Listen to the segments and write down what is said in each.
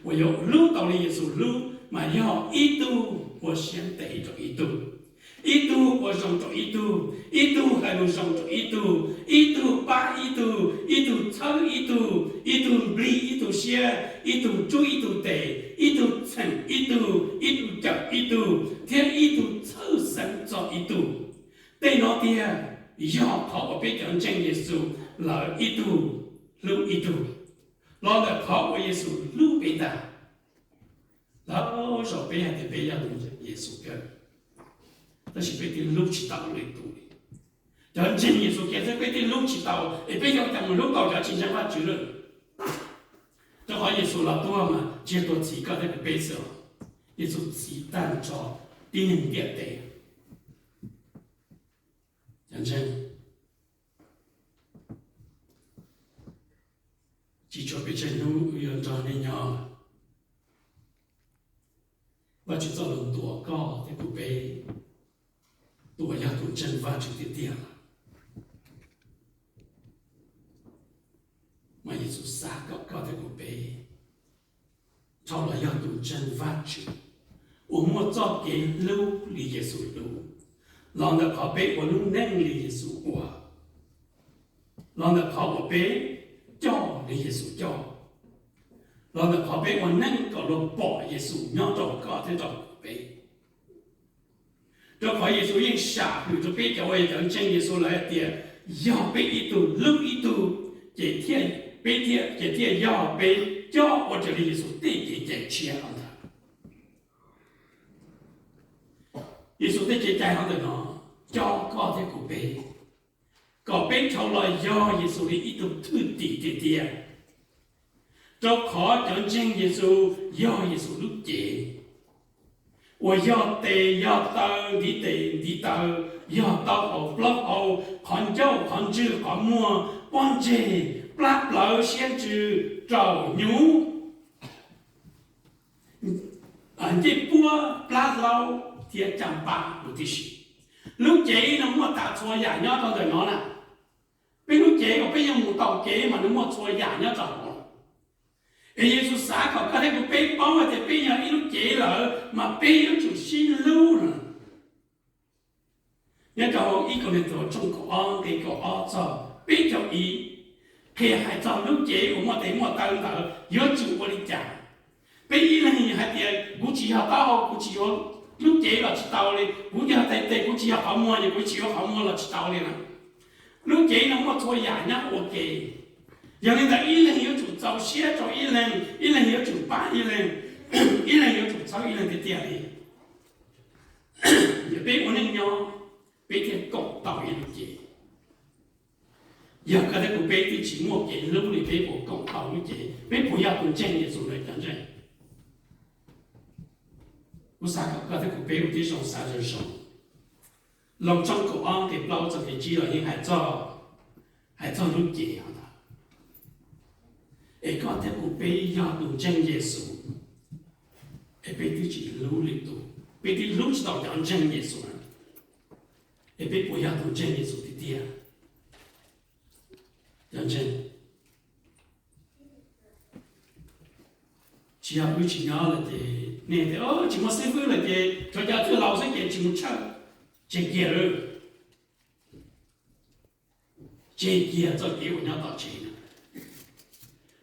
uas yuav hlub tau li Yexus hlub mas yog ib tug ua siab ntev rau ib tug, ib tug ua zoo rau ib tug, ib tug hais lus zoo rau ib tug, ib tug pab ib tug, ib tug txhawb ib tug, ib tug nplij ib tug siab, ib tug rub ib tug tes, ib tug txheem ib tug, ib tug cawm ib tug, thiab ib tug txhawj xeeb txog ib tug. Tej no tiag yog qhov uas peb cov ntseeg Yexus lawv ib tug hlub ib tug, los ntawm qhov uas Yexus hlub peb ntag. Lawv zaum peb hais tias peb yog tus ntseeg Yexus kawg, tab sis peb twb hlub tsis tau lwm tus li. Cov ntseeg Yexus kiag xwb peb twb hlub tsis tau, es peb yuav cas mus hlub tau cov tsis ntseeg Vajtswv lawm? Rau qhov Yexus los tuag mas tsis yog tuag txhiv koj thiab kuv peb xwb os, Yexus txhiv tag nrho tib neeg ntiaj teb. Cov ntseeg, tsis tshua pes tsawg hnub wb yuav nrog nej nyob, Vajtswv txoj lus ntuas koj thiab kuv peb, tus uas yog tus ntseeg Vajtswv tiag tiag, mas Yexus xav kom koj thiab kuv peb dhau los yog tus ntseeg Vajtswv uas muaj txoj kev hlub li Yexus hlub, los ntawm qhov peb ua lub neej li Yexus ua, los ntawm qhov uas peb coj li Yexus coj, los ntawm qhov peb ua neej kom luag pom Yexus nyob rau koj thiab rau kuv peb. Rau qhov Yexus yeej sam hwm rau peb cov uas yog cov ntseeg Yexus lawm hais tias yog peb ib tug hlub ib tug, ces thiaj, peb thiaj, ces thiaj yog peb coj ua raws li Yexus tej kev cai tshiab los ntawd. Yexus tej kev cai los ntawm no coj koj thiab kuv peb, kom peb dhau los yog Yexus li ib tug thwj tim tiag tiag. Rau qhov cov ntseeg Yexus yog Yexus lub cev, uas yog tes yog taw, ntiv tes ntiv taw, yog taub hau plaub hau, qhov ncauj qhov ntswg qhov muag, pob ntseg, plab plawv siab ntsws, raum hnyuv, ncej puab plab hlaub thiab caj npab huv tib si. Lub cev no muaj tas txhua yam nyob rau ntawm no na. Peb lub cev uas peb yuav mus taus kev mas nws muaj txhua yam nyob rau hauv. Es Yexus xav kom koj thiab kuv peb paub hais tias peb yog ib lub cev lawm mas peb yuav tsum sib hlub no. Nyob rau hauv ib Kauleethaus tshooj kaum ob nqe kaum ob txog peb caug ib, qhia hais txog lub cev uas muaj tes muaj taw ntawd yuav tsum ua li cas. Peb ib leeg hais tias kuv tsis yog taub hau, kuv tsis yuav lub cev los tsis tau li, kuv yog tes, tes kuv tsis yog qhov muag, kuv tsis yuav qhov muag los tsis tau li na. Lub cev no muaj txhua yam nyob ua ke. Yog li ntawd ib leeg yuav tsum txaus siab rau ib leeg, ib leeg yuav tsum pab ib leeg, ib leeg yuav tsum txhawb ib leeg tiag tiag li. Yog peb ua neej nyob, peb thiaj koom tau ib lub cev. Yog koj thiab kuv peb twb tsis muaj kev hlub li, peb puas koom tau lub cev? Peb puas yog tus ntseeg Yexus lawm cov ntseeg? Kuv xav kom koj thiab kuv peb ua tib zoo xav zoo zoo. Loos tshooj kaum ob nqe plaub txog nqe tsib los yeej hais txog, hais txog lub cev os. Es koj thiab kuv peb yog tus ntseeg Yexus, es peb twb tsis hlub lwm tus, peb twb hlub tsis tau cov ntseeg Yexus, es peb puas yog tus ntseeg Yexus tiag tiag? Cov ntseeg, tsis yog wb tsis nyob lawm ces nej tias tsis muaj xib fwb lawm ces tshuav cov txwj laus xwb ces tsis mus tshawj. Tseg kiag lawm. Tseg kiag txoj kev uas nyob tom tsev na.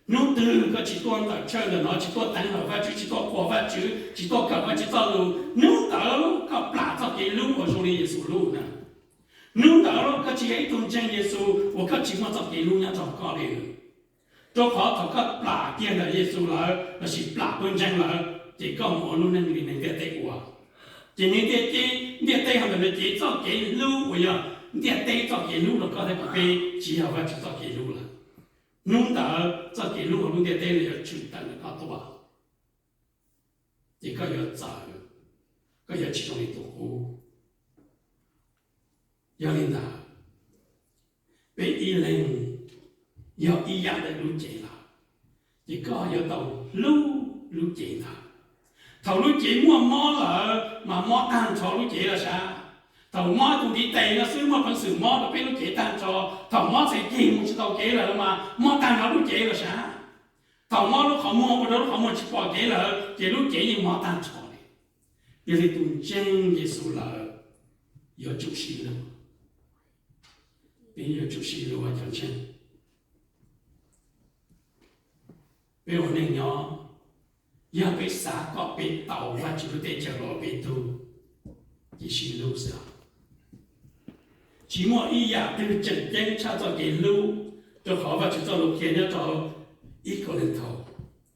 Hnub twg koj tsis tuaj ntawm tshawj ntawm no, tsis tuaj teev hawm Vajtswv, tsis tuaj qhuas Vajtswv, tsis tuaj kawm Vajtswv txoj lus, hnub ntawd koj plam txoj kev hlub uas zoo li Yexus hlub na. Hnub ntawd koj tsis yog ib tug ntseeg Yexus uas koj tsis muaj txoj kev hlub nyob rau koj li. Rau qhov thaum koj plam kiag ntawm Yexus lawm lossis plam tus ntseeg lawm, ces koj mus ua lub neej li neeg ntiaj teb ua. Ces neeg ntiaj teb, ntiaj teb hauv ntawm no ces txoj kev hlub uas yog ntiaj teb txoj kev hlub rau koj thiab kuv peb tsis yog Vajtswv txoj kev hlub lawm. Hnub ntawd txoj kev hlub hauv lub ntiaj teb no yuav tshwm tawm ntawm koj tuaj, ces koj yuav txawv, koj yuav tsis zoo li tus qub. Yog li ntawd, peb ib leeg yog ib yam ntawm lub cev lawm, ces koj yuav tau hlub lub cev ntawd. Thaum lub cev muaj mob lawm mas mob tag nrho lub cev los sav. Thaum mob tus ntiv tes no xwb muaj peev xwm mob rau peb lub cev tag nrho. Thaum mob txhais ceg mus tsis tau kev lawm mas mob tag nrho lub cev los sav. Thaum mob lub qhov muag ua rau lub qhov muag tsis pom kev lawm ces lub cev yeej mob tag nrho li. Yog li tus ntseeg Yexus lawm yuav tsum sib hlub. Peb yuav tsum sib hlub cov ntseeg. Peb ua neej nyob, yog peb xav kom peb tau Vajtswv lub teb chaws los ua peb tug, ces sib hlub xwb. Tsis muaj ib yam twg tseem ceeb tshaj txoj kev hlub, rau qhov Vajtswv txoj lus qhia nyob rau ib Kauleethaus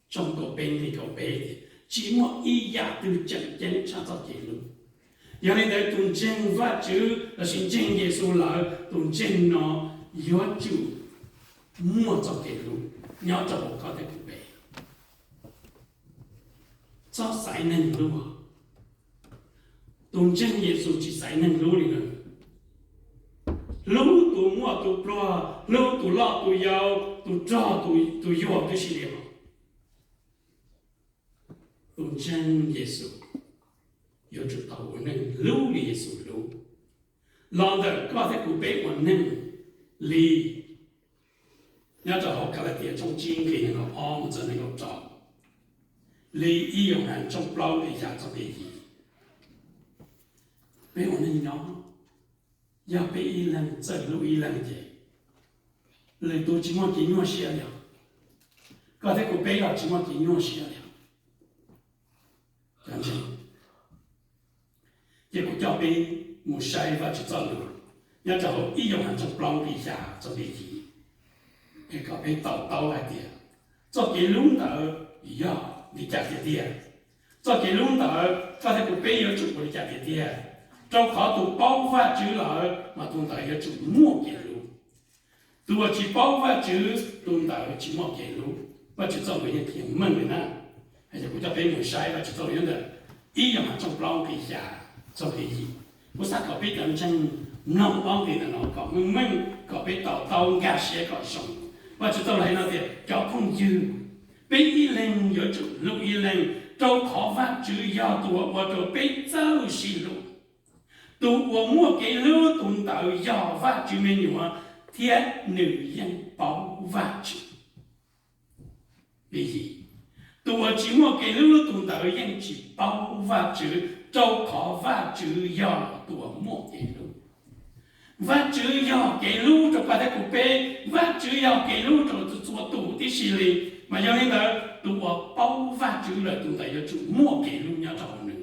tshooj kaum peb nqe kaum peb tias tsis muaj ib yam twg tseem ceeb tshaj txoj kev hlub. Yog li ntawd tus ntseeg Vajtswv lossis ntseeg Yexus lawm, tus ntseeg no yuav tsum muaj txoj kev hlub nyob rau hauv koj thiab kuv peb. Txhob xaiv neeg hlub. Tus ntseeg Yexus tsis xaiv neeg hlub li na. Hlub tus muaj tus pluag, hlub tus loj tus yau, tus rog tus yuag tib si li os. Tus ntseeg Yexus yuav tsum tau ua neej hlub li Yexus hlub, los ntawm koj thiab kuv peb ua neej li. Nyob rau hauv Kalatias tshooj tsib nqe nees nkaum ob mus txog nees nkaum rau, li ib Yauhas tshooj plaub nqe xya txog nqe yim. Peb ua neej nyob, yog peb ib leeg txawj hlub ib leeg ces lwm tus tsis muaj kev nyuaj siab li os. Koj thiab kuv peb los tsis muaj kev nyuaj siab li os. Ces kuv coj peb mus saib Vajtswv txoj lus nyob rau hauv ib Yauhas tshooj plaub nqe xya txog nqe yim, es kom peb to taub hais tias txoj kev hlub ntawd yog li cas tiag tiag. Txoj kev hlub ntawd koj thiab kuv peb yuav tsum ua li cas tiag tiag, rau qhov tus paub Vajtswv lawm mas tus ntawd yuav tsum muaj kev hlub. Tus uas tsis paub Vajtswv tus ntawd tsis muaj kev hlub. Vajtswv txoj lus yeej qhia meej li na. Yog kuv coj peb mus saib Vajtswv txoj lus nyob ntawm ib Yauhas tshooj plaub nqe xya txog nqe yim. Kuv xav kom peb cov ntseeg mloog ob nqe ntawm no kom meej meej, kom peb to taub nkag siab kom zoo. Vajtswv txoj lus hais no tias, cov phooj ywg, peb ib leeg yuav tsum hlub ib leeg, rau qhov Vajtswv yog tus uas ua rau peb txawj sib hlub. Tus uas muaj kev hlub tus ntawd yog Vajtswv me nyuam, thiab nws yeej paub Vajtswv. Tus uas tsis muaj kev hlub tus ntawd yeej tsis paub Vajtswv, rau qhov Vajtswv yog tus uas muaj kev hlub. Vajtswv yog kev hlub rau koj thiab kuv peb, Vajtswv yog kev hlub rau txhua txhua tus tib si li. Mas yog li ntawd tus uas paub Vajtswv lawm tus ntawd yuav tsum muaj kev hlub nyob rau hauv nws.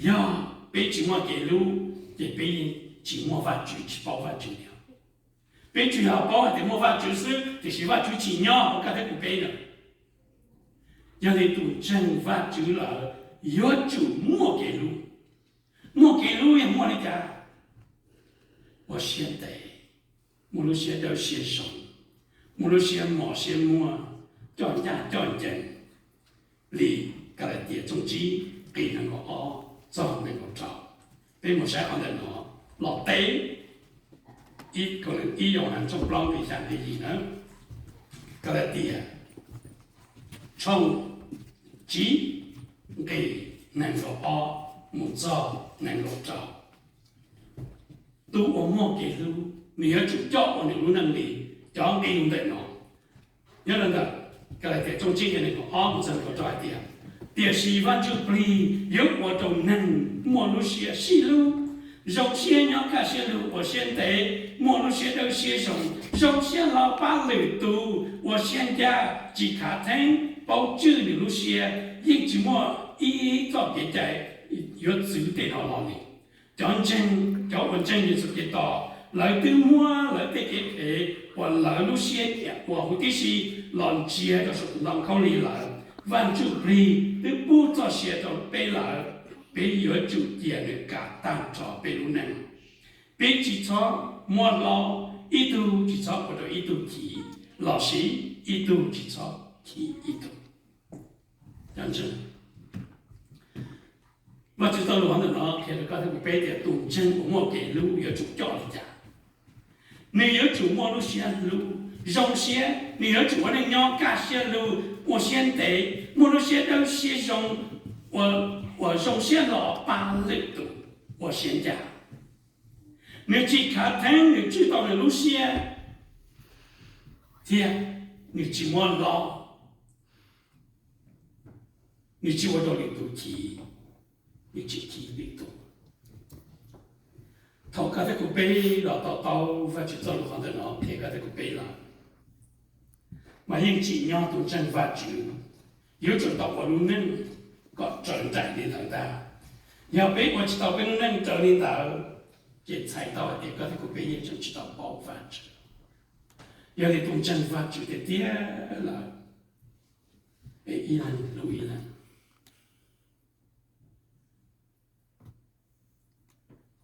Yog peb tsis muaj kev hlub ces peb tsis muaj Vajtswv, tsis paub Vajtswv li. Peb tsuas yog paub hais tias muaj Vajtswv xwb, tiam sis Vajtswv tsis nyob hauv koj thiab kuv peb na. Yog li tus ntseeg Vajtswv lawm yuav tsum muaj kev hlub. Muaj kev hlub yog muaj li cas? Ua siab ntev, muaj lub siab dawb siab zoo, muaj lub siab mos siab muag, coj ncaj coj ncees, li Kalatias tshooj tsib nqe nees nkaum ob txog nees nkaum rau. Peb mus saib qhov ntawm no los teb ib Yauhas tshooj plaub nqe xya nqe yim na. Kalatias tshooj tsib nqe nees nkaum ob mus txog nees nkaum rau. Tus uas muaj kev hlub nws yuav tsum coj ua nws lub neej li cov nqe ntawm no. Nyob ntawm Kalatias tshooj tsib nqe nees nkaum ob mus txog nees nkaum rau hais tias, tiam sis Vaj Ntsuj Plig yuav ua rau neeg muaj lub siab sib hlub, zoo siab nyob kaj siab lug, ua siab ntev, muaj lub siab dawb siab zoo, zoo siab hlo pab lwm tus, ua siab ncaj, tsis khav theeb, paub tswj nws lub siab, yeej tsis muaj ib txoj kev cai yuav txwv tej no los li. Cov ntseeg, cov uas ntseeg Yexus Khetos, lawv twb muab lawv tej kev phem uas lawv lub siab nyiam ua huv tib si los ntsia rau saum tus ntoo khaub lig lawm. Vaj Ntsuj Plig twb pub txoj sia rau peb lawm, peb yuav tsum cia nws kam tag nrho peb lub neej. Peb tsis txhob muab hlob, ib tug tsis txhob ua rau ib tug chim, los sis ib tug tsis txhob chim ib tug. Vaj Tswv txoj lus ntawm no qhia rau koj thiab kuv peb tias tus ntseeg uas muaj kev hlub yuav tsum coj li cas? Nws yuav tsum muaj lub siab hlub, zoo siab, nws yuav tsum ua neej nyob kaj siab lug, ua siab ntev, muaj lub siab dawb siab zoo, uas zoo siab hlo pab lwm tus, ua siab ncaj. Nws tsis khav theeb, nws tswj tau nws lub siab, thiab nws tsis muab lob, nws tsis ua rau lwm tus chim, nws tsis chim lwm tus. Thaum koj thiab kuv peb los to taub Vajtswv txoj lus qhov ntawm no qhia koj thiab kuv peb lawm, mas yeej tsim nyog tus ntseeg Vajtswv yuav tsum tau ua lub neej kom raws nraim li ntawd ntag. Yog peb ua tsis tau peb lub neej raws li ntawd, ces txhais tau hais tias koj thiab kuv peb yeej tseem tsis tau paub Vajtswv. Yog li tus ntseeg Vajtswv tiag tiag lawm, peb ib leeg hlub ib leeg.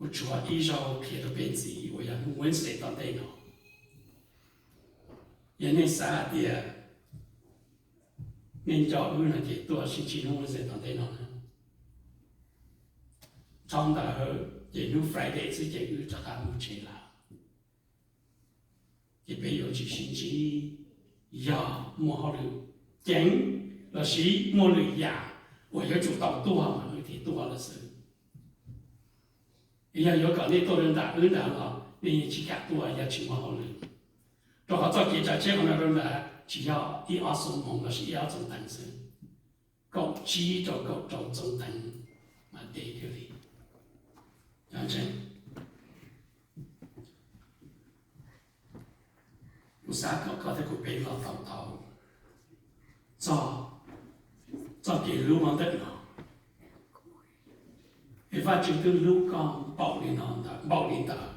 Kuv tshuav ib zaug qhia rau peb ntxiv uas yog hnub Wednesday tom ntej no. Yog nej xav hais tias nej nco wb no ces tuaj sib ntsib hnub Wednesday tom ntej no na. Dhau ntawd ces hnub Friday xwb ces wb rov qab mus tsev lawm. Ces peb yuav tsis sib ntsib yog muaj hauj lwm ceev lossis muaj lwm yam uas yuav tsum tau tuaj mas wb thiaj tuaj lawm xwb. Yog yuav kom nej tuaj rau nram wb nrad los nej yeej tsis kam tuaj yog tsis muaj hauj lwm, rau qhov txoj kev tsav tsheb qhov no rau nrad tsis yog ib ob xuab moos lossis ib ob txoos teev xwb, kaum tsib rau kaum rau txoos teev mas deb thiab li. Cov ntseeg, kuv xav kom koj thiab kuv peb los tau taub txoj, txoj kev hlub ntawm no. Es Vajtswv twb hlub koj npaum li no ntawd, npaum li ntawd,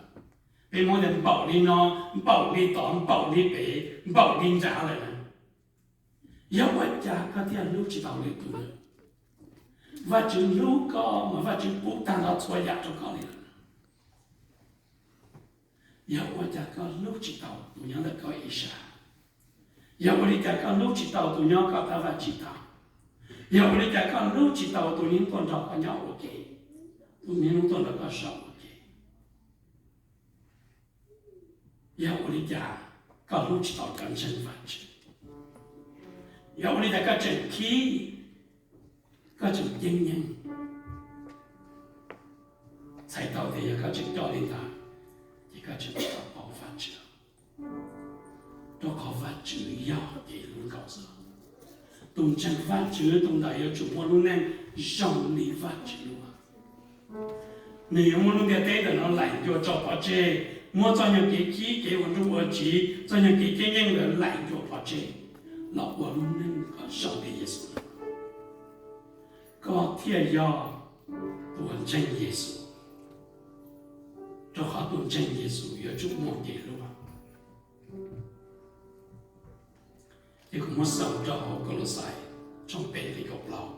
peb muab tias npaum li no, npaum li tod, npaum li pem, npaum li nrad lawm na, yog ua cas koj thiaj hlub tsis tau lwm tus lawm? Vajtswv hlub koj mas Vajtswv pub tag nrho txhua yam rau koj li lawm. Yog ua cas koj hlub tsis tau tus nyob ntawm koj ib sab? Yog ua li cas koj hlub tsis tau tus nyob koj tab vaj tsis tau? Yog ua li cas koj hlub tsis tau tus niaj hnub tuaj nrog koj nyob ua ke, tus niaj hnub tuaj nrog koj so ua ke? Yog ua li cas koj hlub tsis tau cov ntseeg Vajtswv? Yog ua li cas koj tseem khib, koj tseem ceeb nyeej? Txhais tau tias yog koj tseem coj li ntawd, ces koj tseem tsis tau paub Vajtswv, rau qhov Vajtswv yog kev hlub nkaus xwb. Tus ntseeg Vajtswv tus ntawd yuav tsum muaj lub neej zoo li Vajtswv ua. Nws yuav muab lub ntiaj teb ntawm no laim ncua tso pov tseg, muab txoj nyuag kev khib kev ua nruj ua tsiv, txoj nyuag kev ceeb nyeej ntawd laim ncua pov tseg, los ua lub neej kom zoo li Yexus. Koj thiaj yog tus uas ntseeg Yexus, rau qhov tus ntseeg Yexus yuav tsum muaj kev hlub. Ces kuv muab xaus rau hauv Kaulauxais tshooj peb nqe kaum plaub.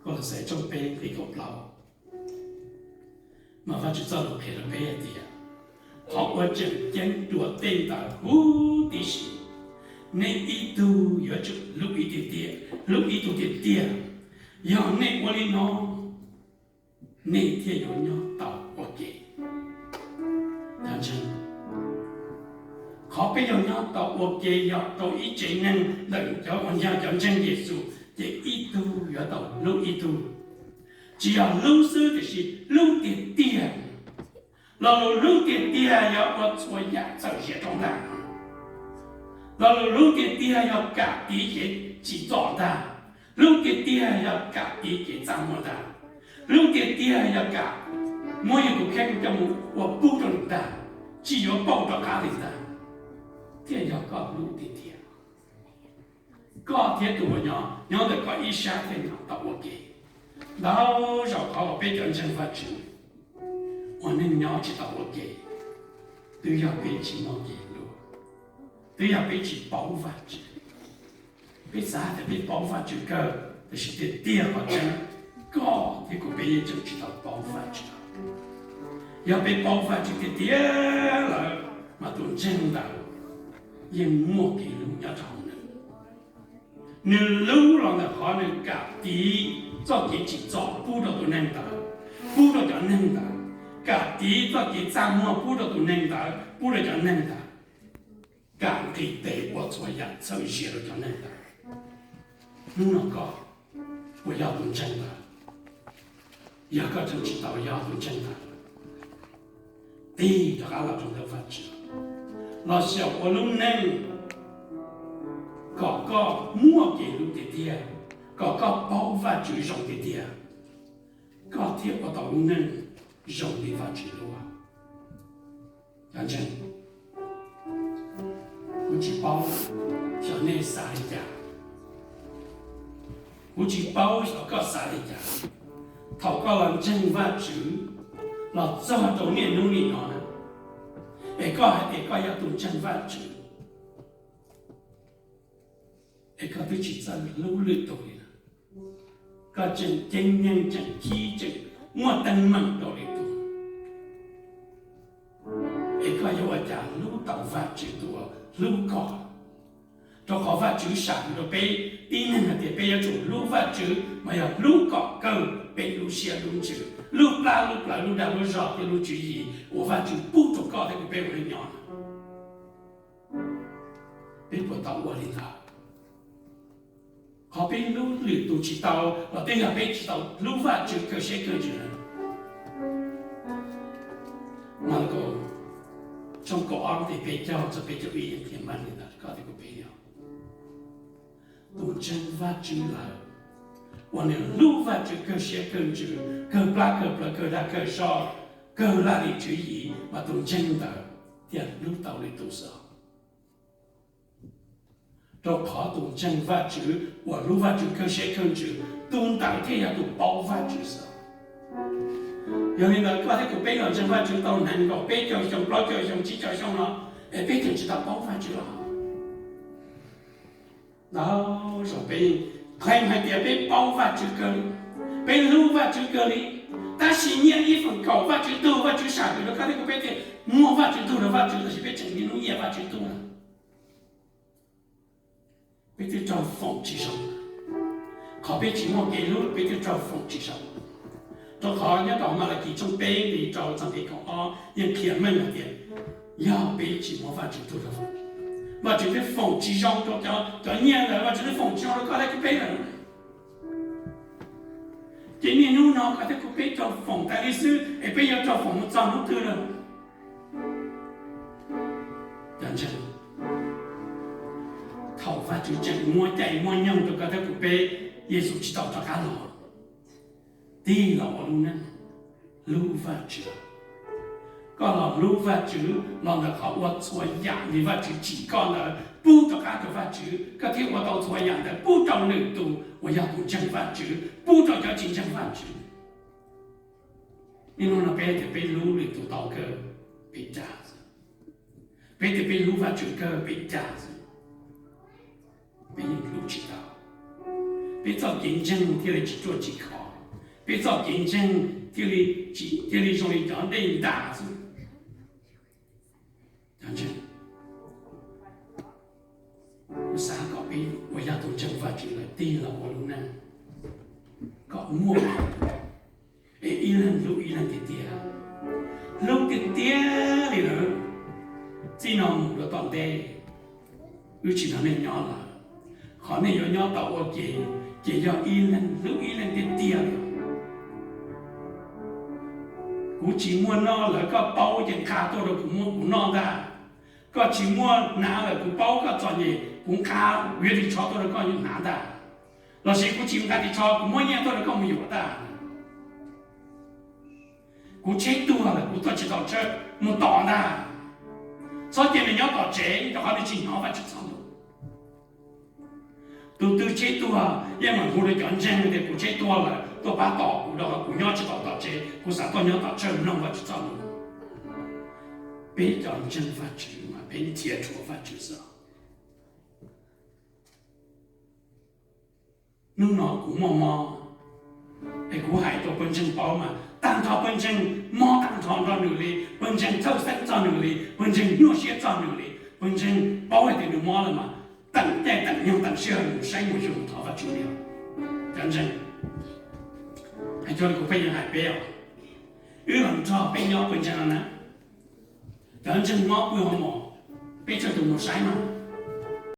Kaulauxais tshooj peb nqe kaum plaub, mas Vajtswv txoj lus qhia rau peb hais tias, qhov uas tseem ceeb dua tej ntawd huv tib si, nej ib tug yuav tsum hlub ib tug tiag tiag, hlub ib tug tiag tiag. Yog nej ua li no, nej thiaj yuav nyob tau ua ke. Cov ntseeg, qhov peb yuav nyob tau ua ke yog rau ib tsev neeg ntawm cov uas yog cov ntseeg Yexus ces ib tug yuav tau hlub ib tug. Tsis yog hlub xwb tiam sis hlub tiag tiag. Lo lus hlub tiag tiag yog ua txhua yam txawm zias rau ntag. Lo lus hlub tiag tiag yog kam tiv kev tsim txom ntag. Hlub tiag tiag yog kam tiv kev txaj muag ntag. Hlub tiag tiag yog kam muab yus tus kheej coj mus ua pub rau nws ntag, tsis yuav pauj rov qab li ntag, thiaj yog koj hlub tiag tiag. Koj thiab tus uas nyob nyob ntawm koj ib sab thiaj nyob tau ua ke. Ntau zaus qhov uas peb cov ntseeg Vajtswv ua neej nyob tsis tau ua ke, twb yog peb tsis muaj kev hlub, twb yog peb tsis paub Vajtswv. Peb xav tias peb paub Vajtswv kawg, tiam sis tiag tiag qhov tseeb, koj thiab kuv peb yeej tseem tsis tau paub Vajtswv. Yog peb paub Vajtswv tiag tiag lawm, mas tus ntseeg ntawd yeej muaj kev hlub nyob rau hauv nws. Nws hlub los ntawm qhov nws kam tiv txoj kev tsim txom pub rau tus neeg ntawd, pub rau cov neeg ntawd, kam tiv txoj kev txaj muag pub rau tus neeg ntawd, pub rau cov neeg ntawd, kam nqis tes ua txhua yam txhawm zias rau cov neeg ntawd. Hnub no koj puas yog tus ntseeg ntawd? Yog koj tseem tsis tau yog tus ntseeg ntawd, tig rov qab los rau ntawm Vajtswv, los xyaum ua lub neej kom koj muaj kev hlub tiag tiag, kom koj paub Vajtswv zoo tiag tiag, koj thiaj ua tau lub neej zoo li Vajtswv hlub. Cov ntseeg, kuv tsis paub xyov nej xav li cas, kuv tsis paub xyov koj xav li cas. Thaum koj los ntseeg Vajtswv los txog rau niaj hnub nim no na, es koj hais tias koj yog tus ntseeg Vajtswv, es koj twb tsis txawj hlub lwm tus li lawm. Koj tseem ceeb yeej tseem khib tseem muaj teeb meem rau lwm tus, es koj yuav ua cas hlub tau Vajtswv tus uas hlub koj? Rau qhov Vajtswv sam hwm rau peb tib neeg hais tias peb yuav tsum hlub Vajtswv mas yog hlub kom kawg peb lub siab lub ntsws, lub plab lub plawv lub dag lub zog thiab lub tswv yim uas Vajtswv pub rau koj thiab kuv peb ua neej nyob. Peb puas tau ua li ntawd? Qhov peb hlub lwm tus tsis tau los twb yog peb tsis tau hlub Vajtswv kawg siab kawg ntsws. Markos tshooj kaum ob nqe peb caug txog peb caug ib qhia meej li ntawd, koj thiab kuv peb yog tus ntseeg Vajtswv lawm uas nws hlub Vajtswv kawg siab kawg ntsws, kawg plab kawg plawv kawg dag kawg zog, kawg laj lim tswv yim mas tus ntseeg ntawd thiaj hlub tau lwm tus xwb. Rau qhov tus ntseeg Vajtswv uas hlub Vajtswv kawg siab kawg ntsws, tus ntawd thiaj yog tus paub Vajtswv xwb. Yog li ntawd koj thiab kuv peb los ntseeg Vajtswv tau nees nkaum peb caug xyoo plaub caug xyoo tsib caug xyoo no, es peb tseem tsis tau paub Vajtswv los? Ntau zaus peb yeej qhia hais tias peb paub Vajtswv kawg, peb hlub Vajtswv kawg li, tab sis nyiaj ib feem kaum Vajtswv tug, Vajtswv sam hwm rau koj thiab kuv peb tias muaj Vajtswv tug rau Vajtswv, tab sis peb tseem niaj hnub nyiaj Vajtswv tug na. Peb twb raug foom tsis zoo, qhov peb tsis muaj kev hlub peb twb raug foom tsis zoo. Rau qhov nyob rau Malakis tshooj peb nqe rau txog nqe kaum ob yeej qhia meej hais tias yog peb tsis muab Vajtswv tug rau, Vajtswv twb foom tsis zoo rau cov, cov nyiaj ntawd, Vajtswv twb foom tsis zoo rau koj thiab kuv peb lawm. Ces niaj hnub no koj thiab kuv peb raug foom tas li xwb es peb yuav raug foom mus txog hnub twg lawm? Cov ntseeg, thaum Vajtswv tseem muaj caij muaj nyoog rau koj thiab kuv peb, Yexus tsis tau rov qab los, tig los ua lub neej, hlub Vajtswv. Koj los hlub Vajtswv los ntawm qhov ua txhua yam li Vajtswv tsim koj ntawd pub rov qab rau Vajtswv, koj thiaj ua tau txhua yam ntawd pub rau lwm tus uas yog tus ntseeg Vajtswv, pub rau cov tsis ntseeg Vajtswv. Niaj hnub no peb tias peb hlub lwm tus tau kawg, peb dag xwb. Peb tias peb hlub Vajtswv kawg, peb dag xwb. Peb yeej hlub tsis tau. Peb txoj kev ntseeg thiaj li tsis ruaj tsis khov, peb txoj kev ntseeg thiaj li, thiaj li zoo li cov dej ntas xwb. Cov ntseeg, kuv xav kom peb uas yog tus ntseeg Vajtswv lawm tig los ua lub neej kom muaj, es ib leeg hlub ib leeg tiag tiag, hlub tiag tiag li lawm. Txij no mus rau tom ntej, wb tsis nrog nej nyob lawm, qhov nej yuav nyob tau ua ke ces yog ib leeg hlub ib leeg tiag tiag li. Kuv tsis muaj noj lawm koj paub ces nqa tuaj rau kuv muab kuv noj ntag. Koj tsis muaj hnav lawm kuv paub koj txom nyem kuv nqa, kuv yuav ris tsho tuaj rau koj hnav ntag. Los sis kuv tsis nqa ris tsho kuv muab nyiaj tuaj rau koj mus yuav ntag. Kuv tsheb tuag lawm kuv tuaj tsis tau tsheb mus tom ntag. Txhob cia nws nyob tom tsev rau qhov nws tsis hnov Vajtswv txoj lus. Tus twg tsheb tuag yeej mam hu rau cov ntseeg tias kuv tsheb tuag lawm tuaj pab tos kuv rau qhov kuv nyob tsis tau tom tsev, kuv xav tuaj nyob tom tsheb mloog Vajtswv txoj lus. Peb cov ntseeg Vajtswv mas peb nrhiav rhuav Vajtswv xwb. Hnub no kuv muaj mob es kuv hais rau pawg ntseeg paub mas tag nrho pawg ntseeg mob tag nrho nrog nws li, pawg ntseeg txhawj xeeb txog nws li, pawg ntseeg nyuaj siab txog nws li, pawg ntseeg paub hais tias nws mob lawm mas teem caij teem nyoog teem sij hawm mus saib mus xyuas mus thov Vajtswv li. Cov ntseeg, hais cov li kuv pheej yuav hais peb os, wb los nrog peb nyob pawg ntseeg no na, cov ntseeg mob pw hauv mom, peb tsawg tus mus saib mas?